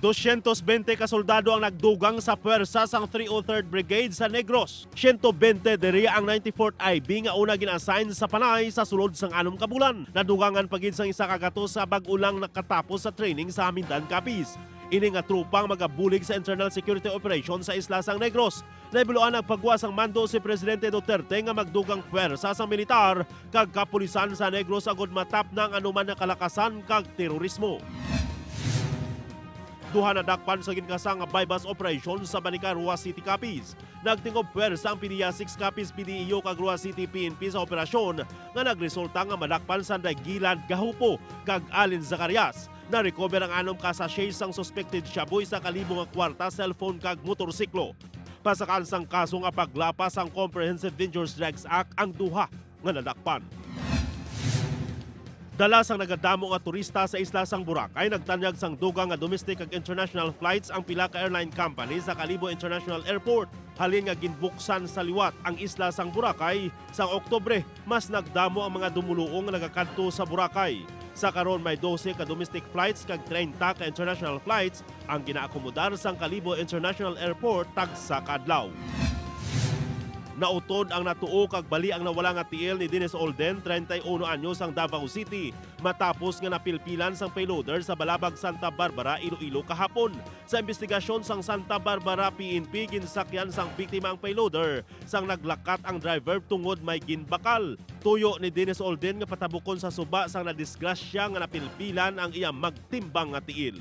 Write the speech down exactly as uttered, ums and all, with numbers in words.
Dosyentos bente ka soldado ang nagdugang sa pwersa sang three oh third Brigade sa Negros. Siyento bente diri ang ninety-fourth I B nga una gin-assign sa Panay sa sulod sang anom ka bulan. Nadugangan pa gid sang isa ka gatos sa bag-o lang nakatapos sa training sa Hamindan, Capiz. Ini nga tropa ang magabulig sa internal security operation sa isla sang Negros. Nahibaluan nagpagwa sang mando si Presidente Duterte nga magdugang pwersa sang militar kag kapulisan sa Negros agud matapna ang anuman nga kalakasan kag terorismo. Duha nadakpan sa ginkasa nga buy-bust operation sa Banica, Roxas City, Capiz. Nagtingob pwersa ang P D E A six Capiz P D E O kag Roxas City P N P sa operasyon nga nagresulta nga madakpan si Anday Gilad Gahupo kag Allen Zacarias. Na-recover ang anom ka sachet sang suspected shabu, isa ka libo nga kwarta, cellphone kag motorsiklo. Pasakaan sang kaso nga paglapas sang Comprehensive Dangerous Drugs Act ang duha nga nadakpan. Dala sang nagadamo nga turista sa isla sang Boracay, nagtanyag sang dugang nga domestic kag international flights ang pila ka airline company sa Kalibo International Airport. Halin nga ginbuksan sa liwat ang isla sang Boracay sang Oktubre, mas nagdamo ang mga dumoluong nga nagakadto sa Boracay. Sa karon, may dose ka domestic flights kag treinta ka international flights ang ginaakomodar sang Kalibo International Airport tagsa ka adlaw. Nautod ang natuo kag bali ang nawala nga tiil ni Dennis Olden, treinta y uno anyos, sang Davao City, matapos nga napilpilan sang payloader sa Balabag, Santa Barbara, Iloilo, kahapon. Sa imbestigasyon sang Santa Barbara P N P, ginsakyan sang biktima ang payloader sang naglakat ang driver tungod may ginbakal. Tuyo ni Dennis Olden nga patabukon sa suba sang nadisgrasya nga napilpilan ang iya magtimbang nga tiil.